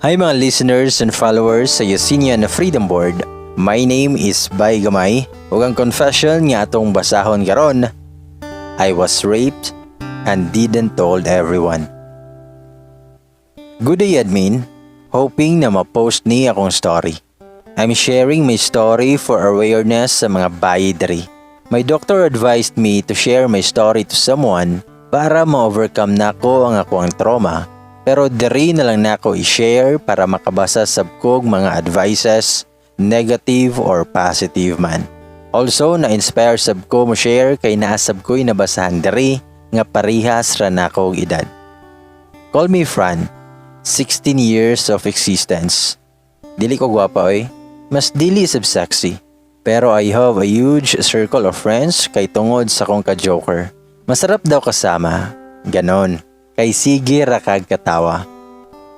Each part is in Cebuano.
Hi, mga listeners and followers sa Yusinian Freedom Board. My name is Bay Gamay ug ang confession nga atong basahon karon, "I was raped and didn't told everyone." Good day, admin. Hoping na ma-post ni akong story. I'm sharing my story for awareness sa mga bayi diri. My doctor advised me to share my story to someone para ma-overcome nako ang akoang trauma, pero diri na lang nako i-share para makabasa sab kog mga advices, negative or positive man. Also, na-inspire sab ko mo share kay naa sab ko'y nabasahan diri nga parihas ra nako og edad. Call me Fran, 16 years of existence. Dili ko gwapa oy, mas dili sab sexy. Pero I have a huge circle of friends kay tungod sa akong ka-joker. Masarap daw kasama. Ganon. Kay sige ra kag katawa.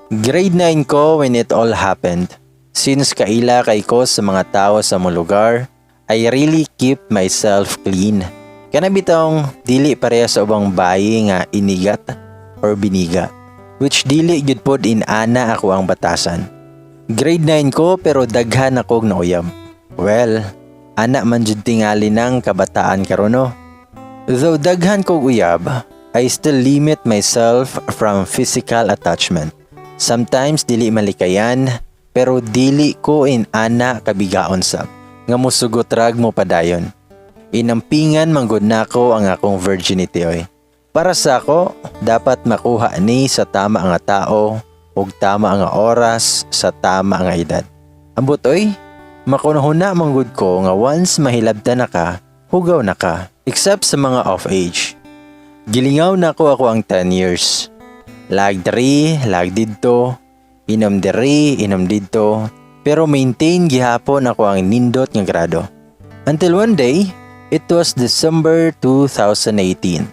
Grade 9 ko when it all happened. Since kaila kay ko sa mga tao sa among lugar, I really keep myself clean. Kana bitong dili pareha sa ubang bayi nga inigat or biniga. Which dili gyud pod in-ana ako ang batasan. Grade 9 ko pero daghan akong nauyab. Well, ana man jud tingali ng kabataan karon, no. Though daghan kog uyab, I still limit myself from physical attachment. Sometimes dili malikayan, pero dili ko in-ana kabigaon sab nga musugot rag mo padayon. Inampingan manggod nako ang akong virginity oy. Para sa ako, dapat makuha ni sa tama nga tao ug tama nga oras sa tama nga edad. Ambot oy, makunahuna manggod ko nga once mahilabtan na ka, hugaw na ka, except sa mga of age. Gilingaw nako akoang 10 years. Lag diri, lag didto, inom diri, inom didto, pero maintain gihapon ako ang nindot nga grado. Until one day, it was December 2018.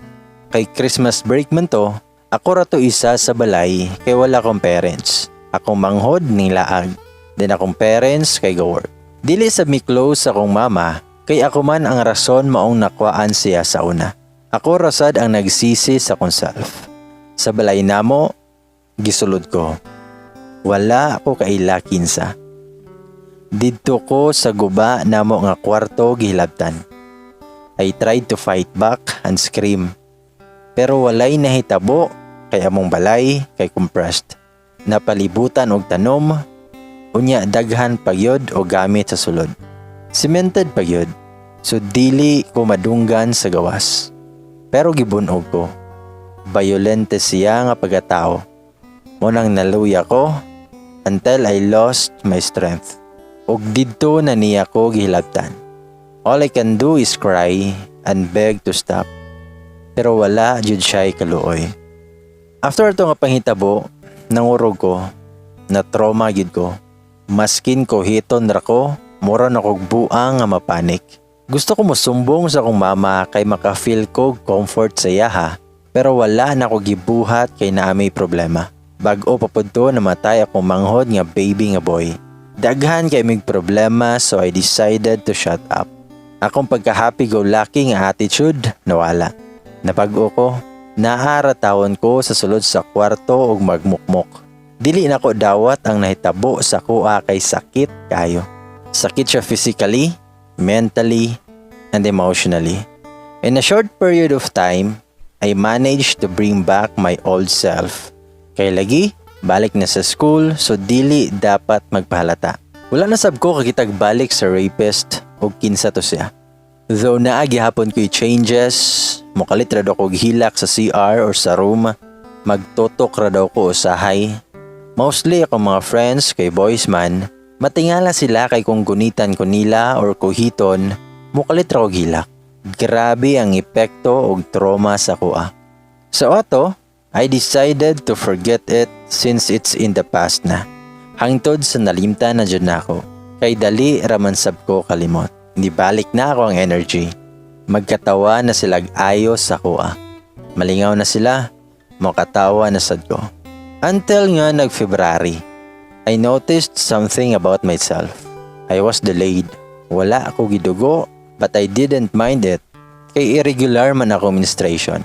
Kay Christmas break man to, ako ra to isa sa balay kay wala akong parents. Akong manghod ning laag. Then akong parents kay go work. Dili sa mi close akong mama kay ako man ang rason maong nakuhaan siya sa una. Ako ra sad ang nagsisi sa akong self. Sa balay namo, gisulod ko. Wala ako kaila kinsa. Didto ko sa guba namo nga kwarto gihilabtan. I tried to fight back and scream. Pero walay nahitabo kay among balay kay compressed. Napalibutan og tanom, unya daghan pagyod og gamit sa sulod. Cemented pagyod. So dili ko madunggan sa gawas. Pero gibunog ko. Violente siya nga pagkatao. Mao nang naluya ko until I lost my strength. Ug didto na niya ko gihilabtan. All I can do is cry and beg to stop. Pero wala jud siya kaluoy. After ato nga panghitabo, nangurog ko, na trauma gyud ko. Maskin ko hiton ra ko, mura na kog buang nga mapanik. Gusto ko mosumbong sa akong mama kay maka-feel ko comfort sa iyaha, pero wala na ko gibuhat kay naa may problema. Bag-o pa pud to namatay akong manghod nga baby nga boy. Daghan kay mig problema, so I decided to shut up. Akong pagka-happy go lucky nga attitude nawala. Nabag-o ko. Naa ra tawon ko sa sulod sa kwarto ug magmukmok. Dili na ko dawat ang nahitabo sa akoa kay sakit kayo. Sakit siya physically, mentally, and emotionally. In a short period of time, I managed to bring back my old self. Kay lagi, balik na sa school, so dili dapat magpahalata. Wala na sab ko kakitag balik sa rapist o kinsa to siya. Though naa gihapon ko'y changes, mukalit ra daw kog hilak sa CR or sa room, magtutok ra daw ko usahay. Mostly akong mga friends kay boys man, matingala sila kay kung gunitan ko nila or kuhiton, mukalit ra kog hilak. Grabe ang epekto og trauma sa akoa. Sa ato, I decided to forget it since it's in the past na. Hangtod sa nalimtan na jud nako. Kay dali raman sab ko kalimot. Nibalik na ako ang energy. Magkatawa na sila ayos sa akoa. Malingaw na sila, makatawa na sad ko. Until nga nag-February, I noticed something about myself. I was delayed. Wala ako gidugo, but I didn't mind it. Kay irregular man ako menstruation.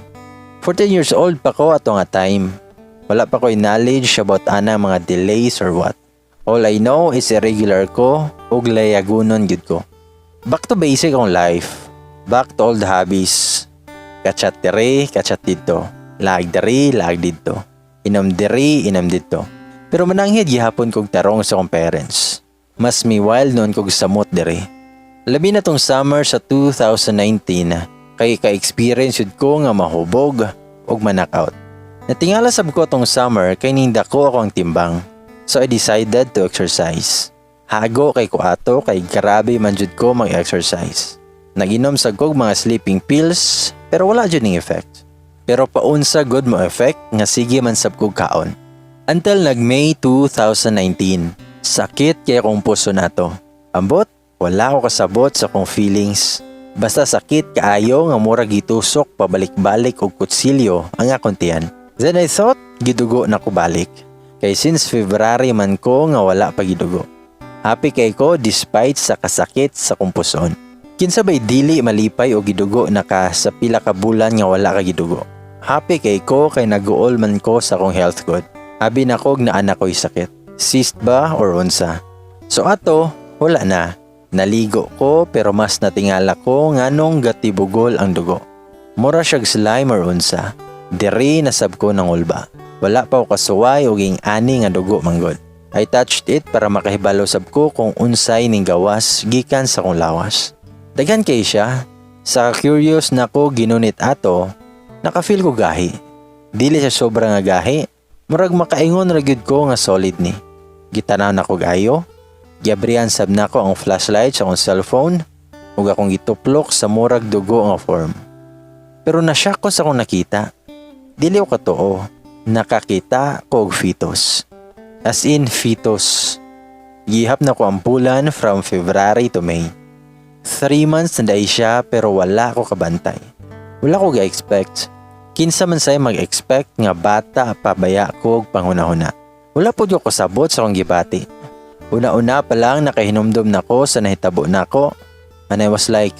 14 years old pa ko ato nga time. Wala pa ko'y knowledge about ana mga delays or what. All I know is irregular ko ug layagunon gyud ko. Back to basic akong life. Back to old hobbies. Kachat diri, kachat didto. Laag diri, laag didto. Inom diri, inom didto. Pero mananghid gihapon kog tarong sa akong parents. Mas mi-wild noon kog samot diri. Labi na tong summer sa 2019 kay ka-experience jud ko nga mahubog ug ma-knockout. Natingala sab ko tong summer kay nindako ako ang timbang. So I decided to exercise. Hago kay ko ato kay grabe man jud ko mag-exercise. Naginom sa kog mga sleeping pills pero wala jud ning effect. Pero paunsa gud mo effect nga sige man sab kog kaon. Until nag May 2019, sakit kay akong puso nato. Ambot, wala ko kasabot sa akong feelings. Basta sakit kaayo nga mura gitusok pabalik-balik og kutsilyo ang akong tiyan. Then I thought gidugo na ko balik. Kay since February man ko nga wala pa gidugo. Happy kay ko despite sa kasakit sa kong puson. Kinsa bay dili malipay og gidugo na ka sa pila ka bulan nga wala ka gidugo? Happy kay ko kay naguol man ko sa akong health good. Abi na kog naa na ko'y sakit. Cyst ba or unsa? So ato, wala na. Naligo ko pero mas natingala ko nganong gatibugol ang dugo. Mura siyag slime or unsa. Diri nasab ko nangulba. Wala pa ko kasuway og ing-ani nga dugo manggod. I touched it para makahibalo sab ko kung unsay ning gawas gikan sa kong lawas. Daghan kay siya. Sa curious nako ginunit ato, naka-feel ko gahi. Dili siya sobra nga gahi. Murag makaingon ra gyud ko nga solid ni. Gitanaw nako ayo. Giabrihan sab nako ang flashlight sa akong cellphone ug akong gituplok sa murag dugo nga form. Pero na-shock ko sa akong nakita. Dili ko katuo. Nakakita ko og fetus. As in fetus. Gihap na ko ampulan from February to May. 3 months na diay siya pero wala ko kabantay. Wala ko ga-expect. Kinsa man say mag-expect nga bata pa baya ko og panghuna-huna? Wala pud ko kasabot sa akong gibati. Una-una pa lang nakahinumdom nako sa nahitabo nako and I was like,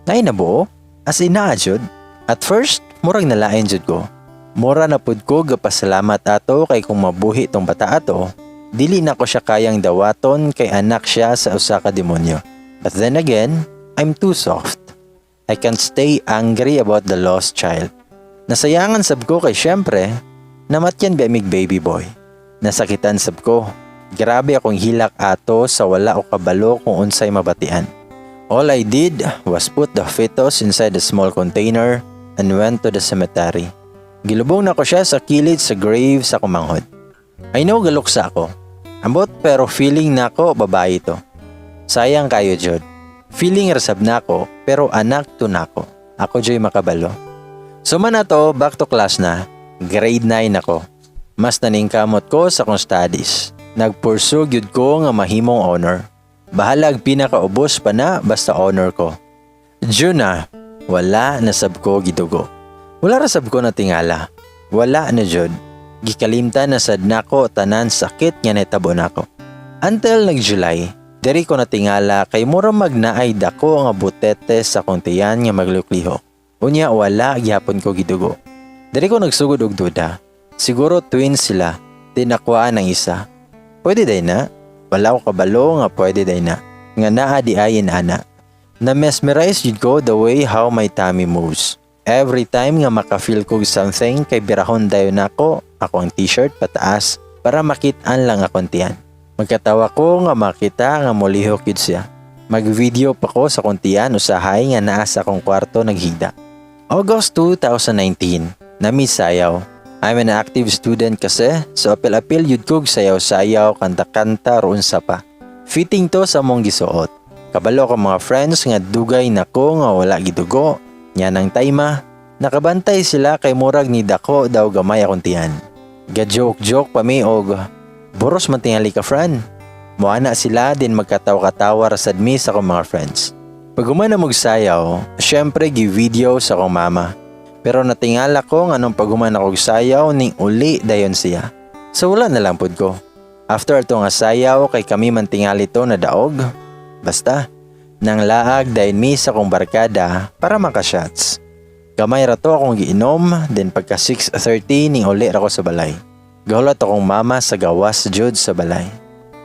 "Naay nabuo? As in naa jud?" At first, murag nalain jud ko. Mura na pud ko gapasalamat ato kay kung mabuhi tong bata ato, dili na ko siya kayang dawaton kay anak siya sa usa ka demonyo. But then again, I'm too soft. I can't stay angry about the lost child. Nasayangan sab ko kay syempre, namatyan ba mig baby boy. Nasakitan sab ko. Grabe akong hilak ato sa wala ko kabalo kung unsay mabatian. All I did was put the fetus inside a small container and went to the cemetery. Gilubong na ko siya sa kilid sa grave sa kumanghod. I know galuksa ako. Ambot pero feeling nako babae to. Sayang kayo jud. Feeling ra sab nako pero anak to nako. Ako joy makabalo. So man na to, back to class na. Grade 9 ako. Mas naningkamot ko sa akong studies. Nagpursue gyud ko nga mahimong honor. Bahalag pinakaubos pa na, basta honor ko. June na, wala na sab ko gidugo. Wala ra sab ko natingala. Wala na jud. Gikalimtan na sad nako tanan sakit nga nahitabo nako. Until nag-July, diri ko natingala kay mura magnaay dako nga butete sa akong tiyan nga maglihok. Unya wala gihapon ko gidugo. Diri ko nagsugod og duda. Siguro twins sila, tinakwaan ng isa. Pwede diay na? Wala ko kabalo nga pwede diay na. Nga naa diay ana. Na-mesmerize jud ko the way how my tummy moves. Every time nga maka-feel ko something kay birahon dayon nako ako ang t-shirt pataas para makitaan lang akong tiyan. Magkatawa ko nga makita nga molihok yun siya. Mag-video pa ko sa akong tiyan usahay nga naa sa akong kwarto naghigda. August 2019, namisayaw. I'm an active student kasi, so apil-apil yun kog sayaw-sayaw, kanta-kanta, roon sa pa. Fitting to sa mong gisuot. Kabalo ko mga friends nga dugay na ko nga wala gidugo. Nya nang tayma, nakabantay sila kay murag ni dako daw gamay akong tiyan. Ga-joke-joke pa mi og "Boros man tingali ka, Fran." Moana sila din, magkatawa-katawa ra sad mi sa akong mga friends. Pag human na magsayaw, syempre gi-video sa akong mama. Pero natingala ko nga nung paghuman ako sayaw ning uli dayon siya. So wala na lang pud ko. After ato nga sayaw kay kami man tingali to na daog. Basta, nang laag dayon mi sa akong barkada para maka-shots. Gamay ra to akong giinom, then pagka 6:30 ning uli ra ko sa balay. Gahulat akong mama sa gawas jud sa balay.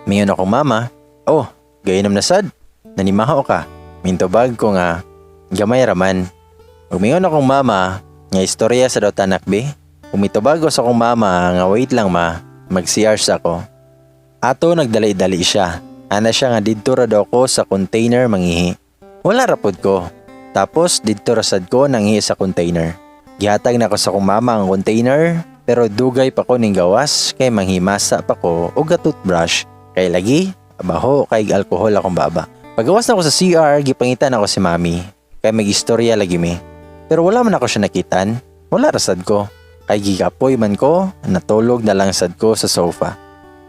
Mingon akong mama, "Oh, gainom na sad. Nanimaho ka." Mintubag ko nga, "Gamay raman." Ug mingon akong mama, nga istorya sa daw ta, nak, be. Ug mitubag ko sa akong mama nga wait lang, ma, mag-CR sa ako. Ato nagdali-dali siya. Ana siya nga didto ra daw ko sa container mangihi. Wala ra pod ko. Tapos didto ra sad ko nanghihi sa container. Gihatag na ko sa akong mama ang container, pero dugay pa ko ning gawas kay manghimasa pa ko og toothbrush kay lagi baho kay alkohol akong baba. Pagawas na ko sa CR, gipangitan ako si mami kay mag-istorya lagi mi. Pero wala man ako siya nakitan. Wala ra sad ko. Kay gikapoy man ko, natulog na lang sad ko sa sofa.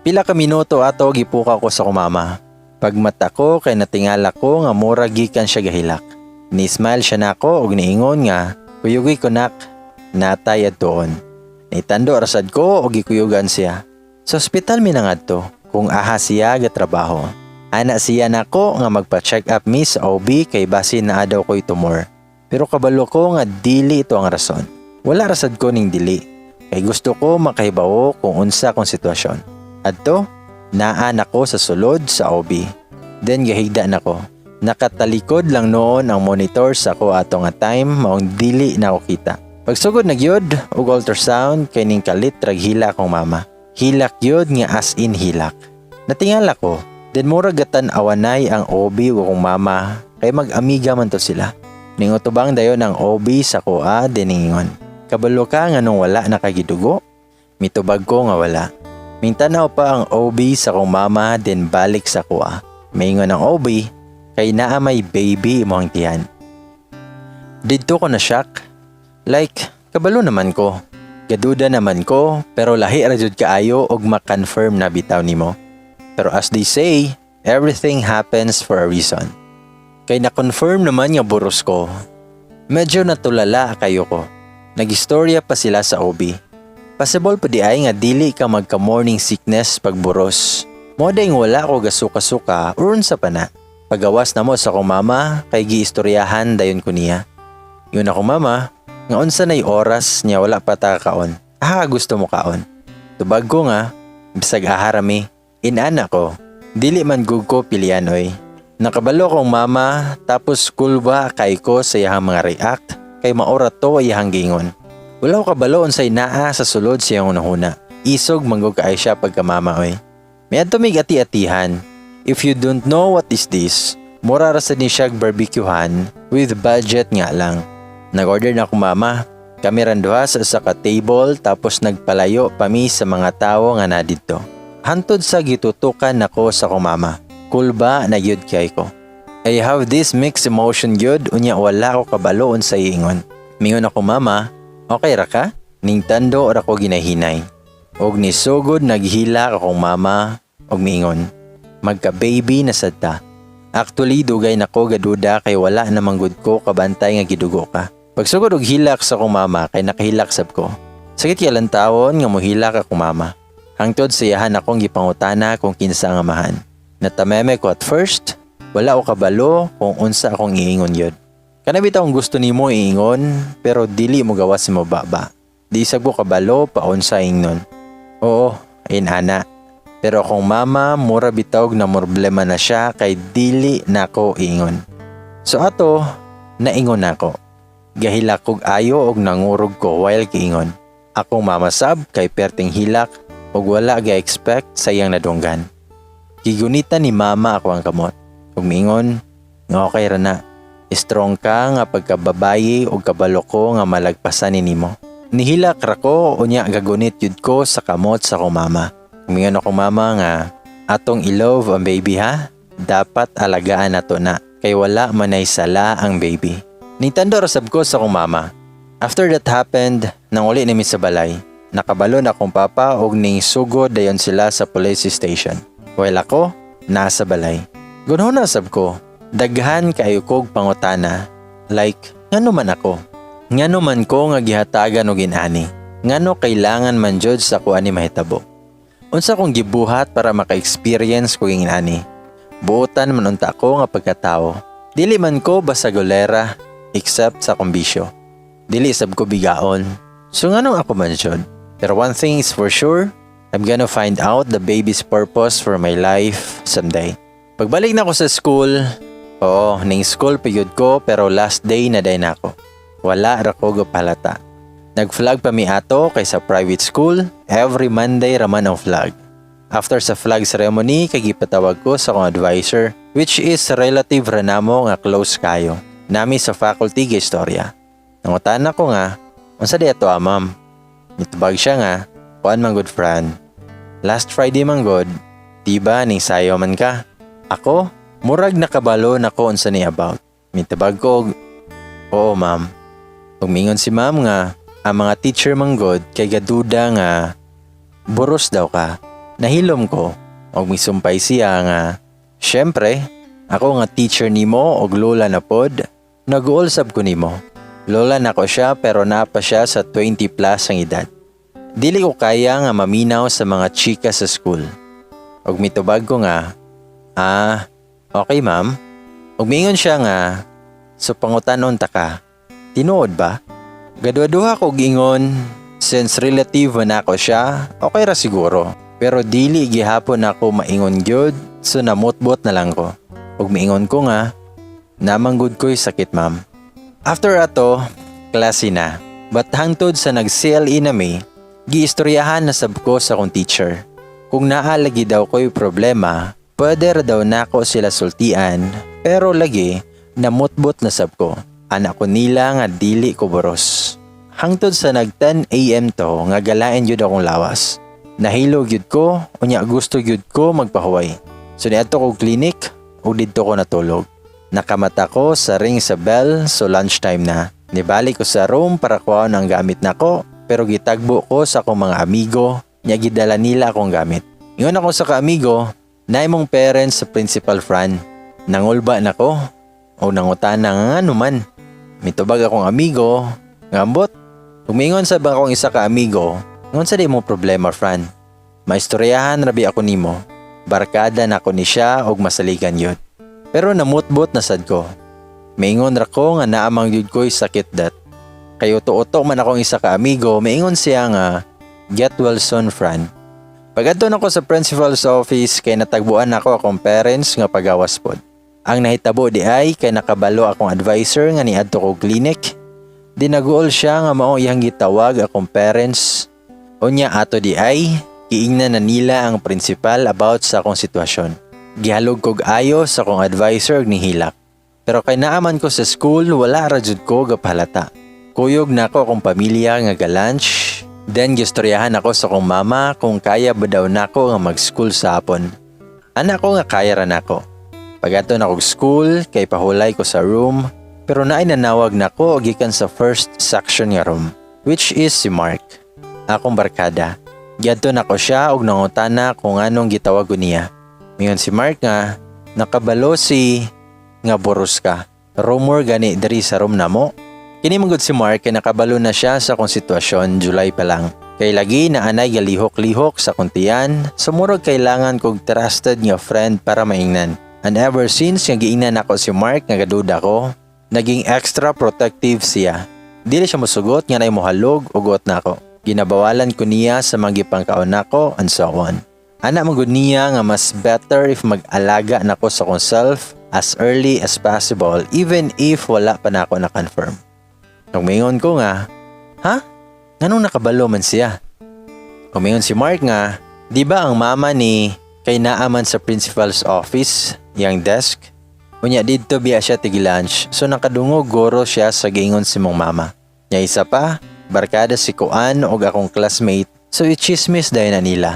Pila ka minuto ato, gipukaw ko sa akong mama. Pagmata ko kay natingala ko nga mura gikan siya gahilak. Ni-smile siya nako og niingon nga, "Kuyugi ko, nak, natay adtuon." Nitando ra sad ko og gikuyugan siya. Sa ospital mi nangadto kung aha siya gatrabaho. Ana siya nako nga magpa-check up mi sa OB kay basin naa daw ko'y tumor. Pero kabalo ko nga dili ito ang rason. Wala ra sad ko ning dili. Kay gusto ko makahibawo kung unsa akong sitwasyon. Adto, naa nako sa sulod sa OB. Then gahigda nako. Nakatalikod lang noon ang monitor sa ako ato nga time, maong dili na ako kita. Pagsugod na gyud og ultrasound kay ning kalit rag hilak akong mama. Hilak gyud nga as in hilak. Natingala ko. Then mura gatan awanay ang OB ug akong mama kay mag-amiga man to sila. Ningutubang dayon ang OB sa kuha, diningon, "Kabalo ka nga nung wala nakagidugo?" Mitubag ko nga wala. Mintanaw pa ang OB sa akong mama, then balik sa kuha. Maingon ang OB, kay naa may baby imong tiyan. Didto ko na shock. Like, kabalo naman ko. Gaduda naman ko, pero lahi ra jud kaayo og ma-confirm na bitaw nimo. Pero as they say, everything happens for a reason. Kay na-confirm naman nga buros ko. Medyo natulala kayo ko. Nagistorya pa sila sa OB. Possible pa di ay nga dili ka magka-morning sickness pag buros. Mo ding wala ko gasuka-suka or unsa pa na. Pagawas na mo sa akong mama kay giistoryahan dayon ko niya. Yun akong mama, nga unsa na'y oras niya, wala pa ta kaon. Ah, gusto mo kaon? Tubag ko nga, bisag aharami. Inana ko, dili man gud ko pilian oy. Nakabalo kong mama, tapos kulba kay ko sa iyang mga react kay maora to iyang gingon. Wala ko kabalo unsay naa sa sulod sa iyang hunahuna. Isog manggug kay siya pagkamama oy. May adto mig ati-atihan. If you don't know what is this, mura ra sad ni siya barbecuehan with budget nga lang. Nag-order na ako mama. Kami ran duha sa usa ka table, tapos nagpalayo pa mi sa mga tawo nga na didto. Hantod sa gitutukan nako sa akong mama. Kulba na gyud kay ko. I have this mixed emotion gyud, unya wala ko kabalo unsa iingon. Mingon ako mama, "Okay ra ka?" Nintando ra ko ginahinay. Og nisugod naghilak akong mama og miingon, "Magka-baby na sad ta." Actually, dugay na ko gaduda kay wala namang gud ko kabantay nga gidugo ka. Pagsugod og hilak sa akong mama kay nakahilak sab ko. Sakit kay lantawon nga mohilak akong mama. Hangtod sa iyahan akong gipangutana kung kinsa ang amahan. Natameme ko at first, wala ko kabalo kung unsa akong iingon yun. Kana bitaw ang gusto nimo iingon pero dili mo gawas mo baba. Di sab ko kabalo pa unsa ingnon. Oo, inana. Pero akong mama mura bitawg na problema na siya kay dili nako ingon. So ato, naingon nako. Gahilak kog ayo og nangurog ko while giingon. Akong mama sab kay perting hilak ug wala ga-expect sa iyang nadunggan. Gigunitan ni mama ako ang kamot. Ug miingon nga okay ra na. Strong ka nga pagkababayi ug kabalo ko nga malagpasan ni nimo. Nihilak ra ko, unya gagunit yud ko sa kamot sa akong mama. Mingon ako mama nga atong i-love ang baby ha. Dapat alagaan nato na kay wala manay sala ang baby. Nintando ra sab ko sa akong mama. After that happened, nang uli nami sa balay, nakabalo na akong papa og ning sugod dayon sila sa police station. While ako, nasa balay. Gunho na sab ko, daghan kaayo kog pangutana. Like, ngano man ako? Ngano man ko nga gihatagan og inani? Ngano kailangan man jud sa ko ani mahitabo? Unsa kong gibuhat para maka-experience ko inani? Buotan man unta ko nga pagkatao. Dili man ko basagolera except sa akong bisyo. Dili sab ko bigaon. So nganong ako man jud? Pero one thing is for sure, I'm gonna find out the baby's purpose for my life someday. Pagbalik na ako sa school, oo, ning school pa gyud ko pero last day na diay nako. Wala ra ko gapalata. Nag-flag pa mi ato kay sa private school, every Monday raman ang flag. After sa flag ceremony, kay gipatawag ko sa akong advisor, which is relative ra namo nga close kayo. Nami sa faculty ga istorya. Nangutana ko nga, "Unsa di ato ah, ma'am?" Nitubag siya nga, "Kuan man gud, friend. Last Friday man gud, di ba ning sayo man ka?" Ako, murag nakabalo na ko unsa ni about. Mitubag ko og, "Oo, ma'am." Ug mingon si ma'am nga, ang mga teacher man gud kay gaduda nga buros daw ka. Nahilom ko, og misumpay siya nga, "Syempre, ako nga teacher nimo og lola na pod, nag-uol sab ko nimo." Lola nako siya pero naa pa siya sa 20 plus ang edad. Dili ko kaya nga maminaw sa mga chika sa school. Og mitubag ko nga, "Ah, okay, ma'am." Og mingon siya nga, "So pangutanon ta ka, tinuod ba?" Gaduha-duha ko ingon, since relative man ako siya, okay ra siguro. Pero dili gihapon ako maingon gyud, so namutbot na lang ko. Ug miingon ko nga, "Naa man gud ko'y sakit, ma'am." After ato, klase na. But hangtod sa nag-CLE na mi, giistoryahan na sab ko sa akong teacher. Kung naa lagi daw ko'y problema, pwede ra daw nako sila sultian, pero lagi, namutbot na sab ko. Ana ko nila nga dili ko boros. Hangtod sa nag 10 a.m. to nga galain gyud akong lawas. Nahilo gyud ko, unya gusto gyud ko magpahuway. So niadto ko clinic ug didto ko natulog. Nakamata ko sa ring sa bell, so lunchtime na. Nibalik ko sa room para kuhaon ang gamit nako pero gitagbo ko sa akong mga amigo nya gidala nila akong gamit. Ingon ako sa kaamigo, "Na imong parents sa principal, Fran." Nangulba nako o nangutana nga ngano man. Mitubag akong amigo, ngambot. Umingon sa akong isa ka amigo, "Unsa di mo problema, Fran? Maistoryahan rabi ako nimo." Barkada nako ni siya og masaligan yun. Pero namutbot na sad ko. Maingon ra ko nga naa man gyud ko'y sakit dat. Kay uto-uto man akong isa ka amigo, maingon siya nga, "Get well soon, Fran." Pag-adto nako sa principal's office kay natagbuan nako akong parents nga pagawas pod. Ang nahitabo di ay kay nakabalo akong advisor nga niadto ko clinic. Dinaguol siya nga mao iyang gitawag akong parents. Unya ato di ay giingnan na nila ang principal about sa akong sitwasyon. Gihalog kog ayo sa akong advisor ug nihilak. Pero kay naaman ko sa school, wala ra jud ko gapahalata. Kuyog nako akong pamilya nga ga-lunch. Then gistoryahan ako sa akong mama kung kaya ba daw nako nga mag-school sa hapon. Ana ko nga kaya ra nako. Pag-adto nako school kay pahulay ko sa room pero naay nanawag nako gikan sa first section nga room, which is si Mark. Akong barkada. Giadto nako siya og nangutana kung anong gitawag ko niya. Mingon si Mark nga nakabalo si nga boros ka. Rumor gani diri sa room namo. Kini man gud si Mark kay nakabalo na siya sa akong sitwasyon July pa lang. Kay lagi na anay galihok-lihok sa akong tiyan, so murag kailangan kog trusted nga friend para maingnan. And ever since nga giingnan ako si Mark nga gaduda ko, naging extra protective siya. Dili siya mosugot nga nay mohalog o ugot nako. Ginabawalan ko niya sa mga gipangkaon nako and so on. Ana man gud niya nga mas better if mag-alaga nako sa akong self as early as possible even if wala pa nako na-confirm. Umingon ko nga, "Ha? Nganong nakabalo man siya?" Umingon si Mark nga, "Di ba ang mama ni kay naaman sa principal's office, yang desk? Unya didto biya siya tigi lunch, so nakadungog guro siya sa giingon si mong mama. Nya isa pa, barkada si Kuan og akong classmate, so i-chismis dayon na nila."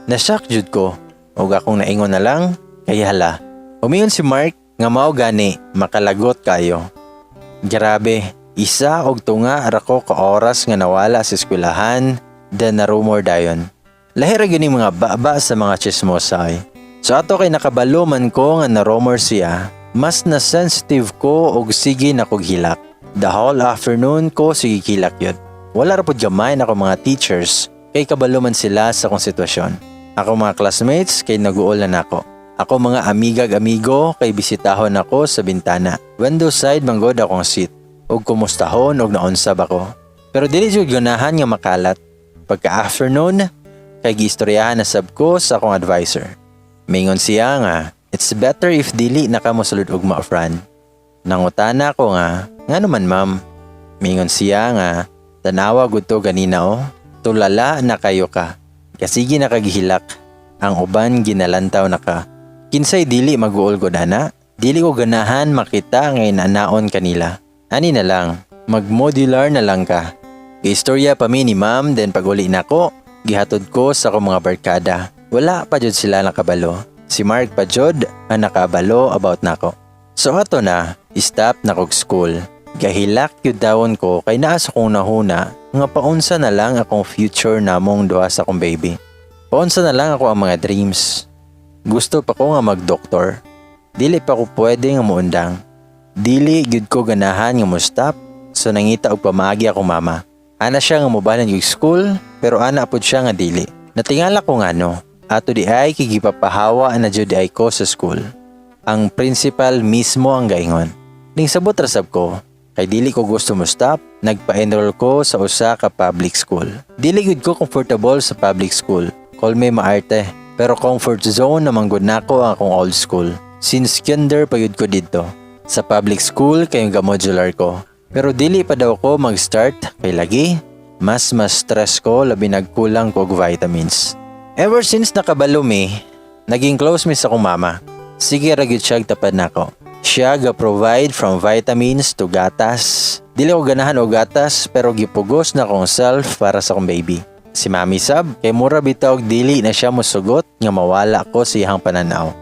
Na-shock jud ko, og akong naingon na lang, kay hala. Umingon si Mark nga mao gani, makalagot kayo. Grabe, 1 og tunga ra ko ka oras nga nawala sa eskwelahan, then na rumor dayon. Lahi ra gyud ning mga baba sa mga chismosa ay. So ato kay nakabalo man ko nga na rumor siya, mas na sensitive ko og sige na kog hilak. The whole afternoon ko sige hilak yun. Wala ra pud gamay na ako mga teachers kay kabalo man sila sa akong sitwasyon. Ako mga classmates kay naguol na nako. Ako mga amigag amigo kay bisitahon ako sa bintana. Window side man gud akong seat. Og kumustahon og naunsa ba ko. Pero dili jud ganahan nga makalat. Pagka afternoon, Kay giistoryahan na sab ko sa akong advisor. Mingon siya nga, "It's better if dili na ka mosulod ugma, Fran." Nangutana ko nga, "Ngano man, ma'am?" Mingon siya nga, "Tanawa gud to ganina oh. Tulala na kayo ka. Kasige na kag hilak. Ang uban ginalantaw na ka. Kinsay dili maguol gud ana? Dili ko ganahan makita nga inanaon kanila. Ani na lang, magmodular na lang ka." Giistorya pa mi ni ma'am, then pag-uli nako, gihatod ko sa akong mga barkada. Wala pa jud sila nakabalo. Si Mark pa jud ang nakabalo about nako. So ato na, stop na kog school. Gahilak yun dawon ko kay naa sa kong nahuna nga paunsa na lang akong future namong duha sa akong baby. Paunsa na lang ako ang mga dreams. Gusto pa ko nga magdoktor. Dili pa ko pwede nga muundang. Dili gyud ko ganahan nga mo stop, so nangita og pamaagi akong mama. Ana siya nga mobalhin og school, pero ana pud siya nga dili. Natingala ko nga no. Ato di ay kay gipapahawa na jud ay ko sa school. Ang principal mismo ang gaingon. Ning sabot ra sab ko kay dili ko gusto mo stop, nagpa-enroll ko sa usa ka public school. Dili gud ko comfortable sa public school. Call me maarte, pero comfort zone naman gud nako ang akong old school. Since kinder pa yun ko didto. Sa public school kay ga-modular ko. Pero dili pa daw ko mag-start kay lagi mas mas stress ko, labi nagkulang ko og vitamins. Ever since nakabalo mi, naging close mi sa akong mama. Sige ra gyud siya tapad nako. Siya ga-provide from vitamins to gatas. Dili ko ganahan og gatas, pero gipugos na akong self para sa akong baby. Si Mami sab kay mura bitaw og dili na siya mosugot nga mawala ko sa iyang pananaw.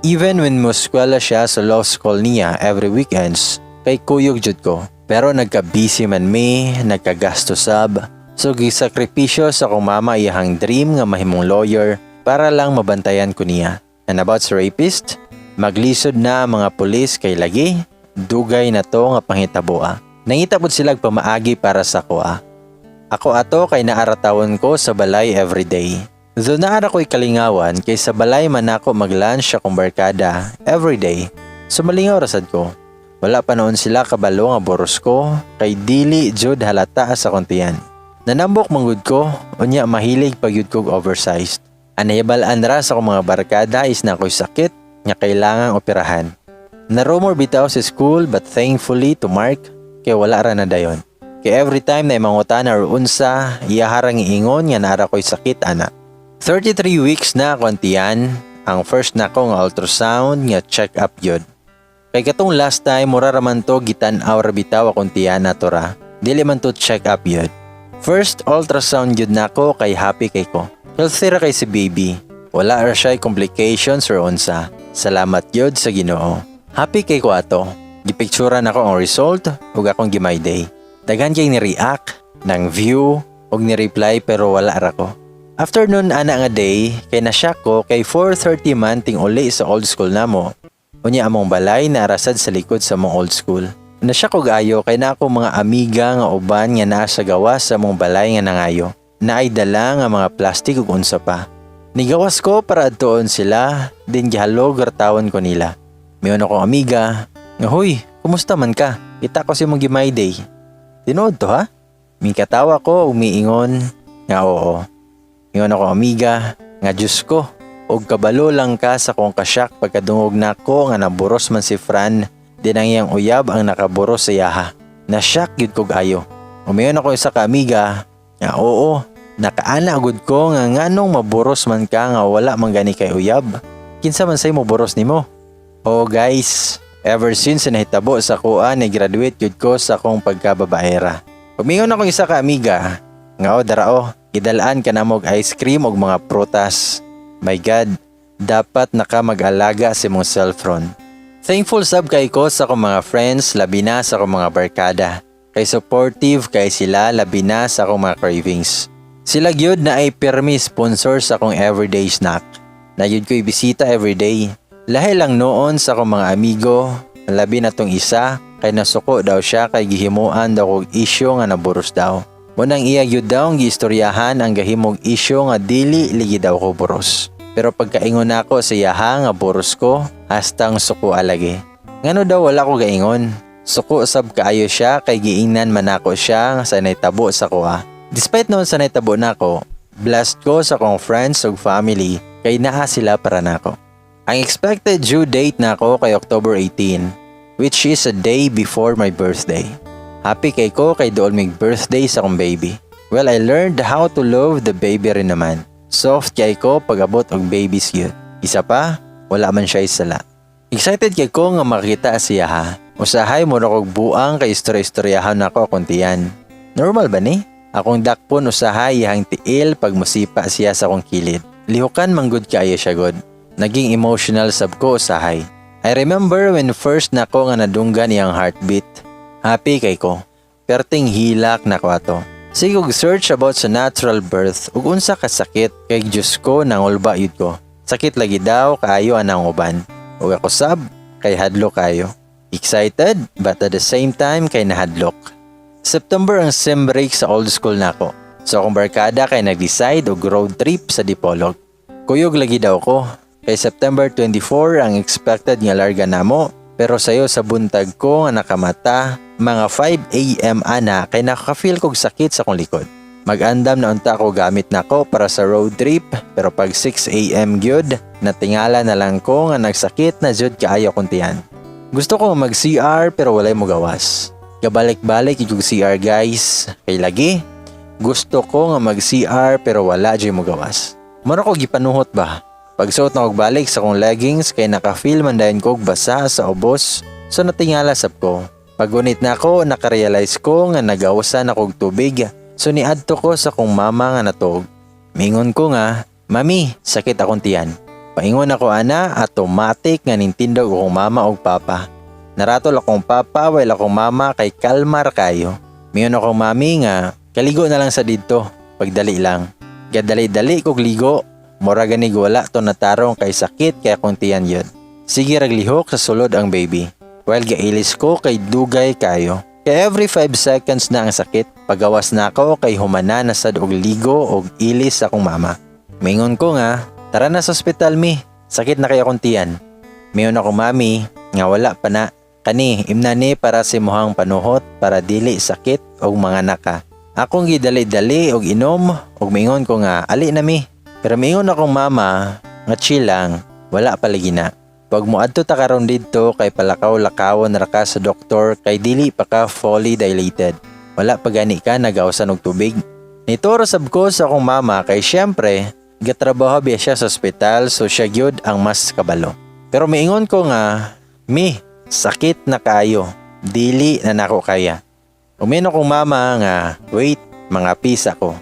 Even when moskwela siya sa law school niya every weekends, kay kuyog jud ko. Pero nagka-busy man mi, nagkagasto sab. So gisakripisyo sa akong mama iyahang dream nga mahimong lawyer para lang mabantayan ko niya. And about sa rapist, maglisod na ang mga pulis kay lagi, dugay na to nga panghitaboa. Nangita pod sila og pamaagi para sa akoa. Ako ato kay naaratawon ko sa balay everyday. Though naara ko'y kalingawan kay sa balay man ako mag-lunch akong barkada everyday. So malingaw rasad ko. Wala pa noon sila kabalo nga boros ko kay dili jud halata sa kontiyan. Nanambok manggud ko, unya mahilig pag yud kog oversized. Ang nahibal-an ra sa akong mga barkada is na ako'y sakit nga kailangang operahan. Na-rumor bitaw sa school, but thankfully to Mark kay wala ra na dayon. Kay every time na imangutana or unsa, iyaharang iingon nga naara ko'y sakit ana. 33 weeks na ako ang tiyan, ang first na ko nga ultrasound nga check up yun. Kay katong last time, mura raman to gitan-aw ra bitaw akong tiyan na to ra. Dili man to check up yun. First ultrasound yun nako kay happy kay ko. Healthy ra kay si baby. Wala ra siya complications or unsa. Salamat yun sa Ginoo. Happy kay ko ato. Gipicturan ako ang result ug akong gi-my day. Daghan kay ni-react, nang view ug ni-reply, pero wala ra ko. After nun ana nga day, kay na-shock ko kay 4:30 man ting uli sa old school namo. Unya among balay na rasad sa likod sa among old school. Na-shock ko ayo kay na ako mga amiga nga uban nga naa sa gawas sa among balay nga nangayo. Naay dala nga mga plastic ug unsa pa. Nigawas ko para adtuon sila, din gihalog ratawon ko nila. Miingon akong amiga nga, "Huy, kumusta man ka? Kita ko si mong gi-my day. Tinuod to ha?" Mikatawa ko ug miingon nga oo. Ingon ako amiga nga, "Diyos ko, og kabalo lang ka sa kong kasyak pagkadungog nako nga naburos man si Fran, din ang iyang uyab ang nakaburos sa iyaha. Na-shock gyud kog ayo." Umiyon ako isa ka amiga nga, "Oo, nakaana gud ko nga nganong maburos man ka nga wala man gani kay uyab. Kinsa man say moburos nimo?" Oh guys, ever since nahitabo sa kuan ni graduate gyud ko sa akong pagkababaera. Umingon ako isa ka amiga nga, "O darao, gidalaan ka na og ice cream og mga prutas." My God, dapat naka mag-alaga sa imong cellphone. Thankful sab kay ko sa akong mga friends, labi na sa akong mga barkada. Kay supportive kay sila, labi na sa akong mga cravings. Sila gyud na ay pirmi sponsor sa akong everyday snack. Na gyud ko'y bisita everyday. Lahi lang noon sa akong mga amigo, labi na tong isa, kay nasuko daw siya kay gihimuan daw og isyu nga naburos daw. Munang iya gyud daw ang giistoryahan ang gahimog isyu nga dili ligi daw ko buros. Pero pagkaingon nako sa iyaha nga buros ko, hastang suko alagi. Ngano daw wala ko gaingon? Suko sab kaayo siya kay giingnan man nako siya nga sa nahitabo sa kuha. Despite noon sa nahitabo nako, Blessed ko sa akong friends ug family kay naa sila para nako. Ang expected due date nako kay October 18, which is a day before my birthday. Happy kay ko kay dool mig birthday sa akong baby. Well, I learned how to love the baby rin naman. Soft kay ko pag-abot og babies gyud. Isa pa, wala man siya sala. Excited kay ko nga makita siya ha. Usahay mo na kog buang kay istorya-istoryahan nako akong tiyan. Normal ba ni? Akong dakpon usahay iyang tiil pag musipa siya sa akong kilid. Lihukan manggod kaayo siya god. Naging emotional sab ko usahay. I remember when first nako nga nadunggan iyang heartbeat. Happy kay ko. Perting hilak nako ato. Sige og search about sa natural birth ug unsa ka sakit kay Diyos ko, nangulba yud ko. Sakit lagi daw kaayo anang uban. Ug ako sab kay hadlok kayo. Excited, but at the same time kay nahadlok. September ang sem break sa old school nako. So akong barkada kay nag-decide og road trip sa Dipolog. Kuyog lagi daw ko. Kay September 24 ang expected nga larga namo, pero sayo sa buntag ko nga nakamata, mga 5 a.m. ana, kay nakaka-feel kog sakit sa akong likod. Mag-andam na unta ko gamit nako para sa road trip, pero pag 6 a.m. gyud, natingala na lang ko nga nagsakit na jud kaayo akong tiyan. Gusto ko mag-CR pero walay mo gawas. Gabalik-balik yung CR, guys. Kay lagi, gusto ko nga mag-CR pero wala jud mo gawas. Mura ko gipanuhot ba? Pagsuot na og balik sa akong leggings kay naka-feel man dayon ko og basa sa ubos. So natingala sab ko. Pagunit na ako, nakarealize ko nga nagawasan ako og tubig. So niadto ko sa akong mama nga natog. Mingon ko nga, "Mami, sakit akong tiyan." Paingon ako ana, automatic nga nintindog akong mama og papa. Naratol akong papa while akong mama kay kalmar kayo. Mingon akong mami nga, "Kaligo na lang sa didto, pagdali lang." Gadali-dali kog ligo, mura ganig wala to natarong kay sakit kay akong tiyan yun. Sige rag lihok sa sulod ang baby. While gailis ko kay dugay kayo. Kay every 5 seconds na ang sakit. Pagawas na ako kay humana na sad og ligo og ilis sa akong mama. Mingon ko nga, "Tara na sa ospital, mi. Sakit na kay akong tiyan." Mingon ako mami nga wala pa na. "Kani, imna ni para sa imuhang panuhot para dili sakit og mga naka." Akong gidali-dali og inom og mingon ko nga ali na mi. Pero mingon akong mama nga chill lang, wala pa lagi na. Pag moadto ta karon didto kay palakaw-lakawon ra ka sa doktor kay dili pa ka fully dilated. Wala pa gani ka nagawasan og tubig. Nituro sab ko sa akong mama kay syempre gatrabaho biya siya sa ospital, so siya gyud ang mas kabalo. Pero miingon ko nga, "Mi, sakit na kayo. Dili na nako kaya." Umiingon akong mama nga, "Wait, mga pisa ko."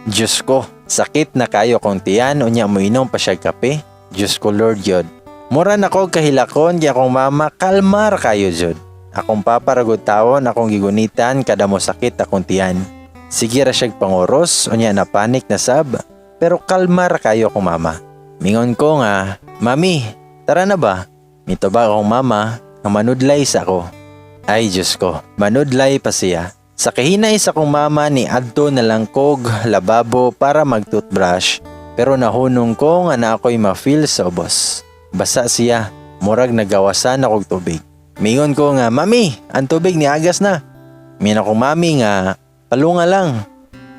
Diyos ko, sakit na kayo kong tiyan, unya moinom pa siya kape. Diyos ko Lord yun. Mura na ko kahilakon kay akong mama kalmar kayo jud. Akong papa ra gud tawon akong gigunitan kada mo sakit akong tiyan. Sige ra siyag panguros, unya na panik na sab, pero kalmar kayo akong mama. Mingon ko nga, "Mami, tara na ba?" Mitubag akong mama nga manudlay sa ako. Ay Diyos ko, manudlay pa siya. Sa kahinay sa akong mama ni adto na lang kog lababo para mag-toothbrush, pero nahunong ko nga na ako'y ma-feel sa ubos. Basa siya, murag nagawasan akong tubig. Mingon ko nga, "Mami, ang tubig ni agas na." Mingon akong mami nga, "Palunga lang."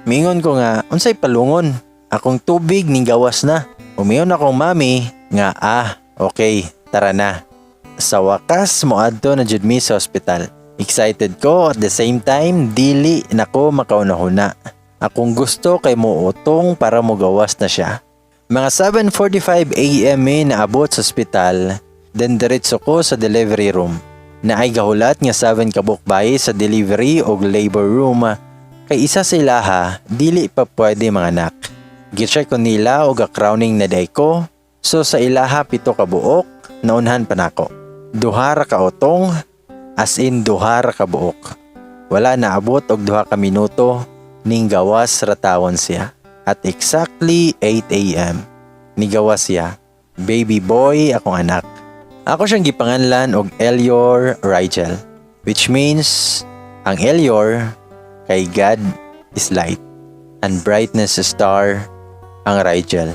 Mingon ko nga, "Unsay palungon? Akong tubig ning gawas na." Umiyon akong mami nga, "Ah, okay, tara na." Sa wakas, moadto na jud mi sa ospital. Excited ko, at the same time, dili na ko makauna-huna. Akong gusto kay moutong para mogawas na siya. Mga 7:45 a.m. mi naabot sa ospital, then diretso ko sa delivery room. Naay gahulat nga 7 kabuok bayi sa delivery og labor room kay isa sa ilaha dili pa pwede manganak. Gicheck ko nila og crowning na day ko, so sa ilaha 7 ka buok, naunhan pa nako. Duha ra ka utong, as in duha ra ka buok. Wala naabot og 2 ka minuto ning gawas ra tawon siya. At exactly 8 a.m. Nigawas siya. Baby boy akong anak. Ako siyang gipanganlan og Elior Rigel, which means ang Elior kay God is light and brightness star ang Rigel.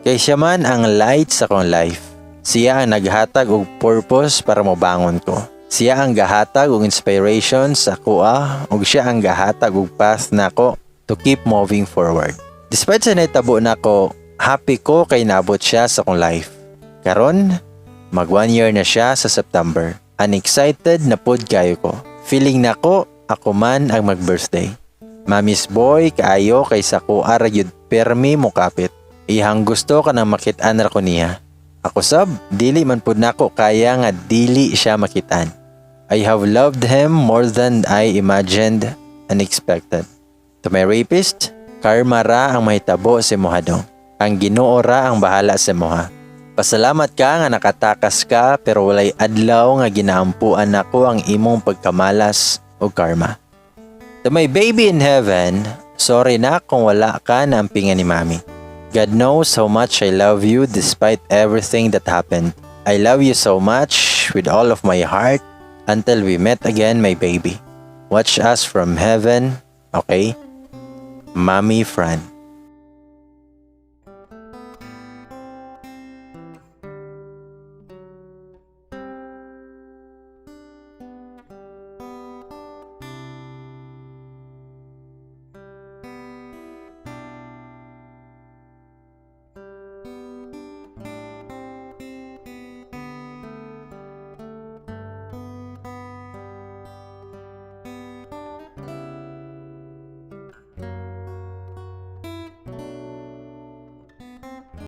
Kay siya man ang light sa akong life. Siya ang naghatag og purpose para mobangon ko. Siya ang gahatag og inspiration sa akoa ug siya ang gahatag og path nako to keep moving forward. Despite sa nahitabo nako, happy ko kay naabot siya sa akong life. Karon, mag 1 year na siya sa September. And excited na pod kayo ko. Feeling nako, ako man ang mag-birthday. Mommy's boy kaayo kay sa akoa ra gyud permi mo kapit. Iyang gusto kanang makit-an ra ko niya. Ako sab, dili man pud nako kaya nga dili siya makit-an. I have loved him more than I imagined and expected. To my rapist, karma ra ang mahitabo sa imuha dong. Ang Ginoo ra ang bahala sa imuha. Pasalamat ka nga nakatakas ka, pero walay adlaw nga ginaampuan nako ang imong pagkamalas o karma. To my baby in heaven, sorry na kung wala ka na ampingan ni Mommy. God knows how much I love you despite everything that happened. I love you so much with all of my heart until we met again, my baby. Watch us from heaven, okay? Mommy Fran.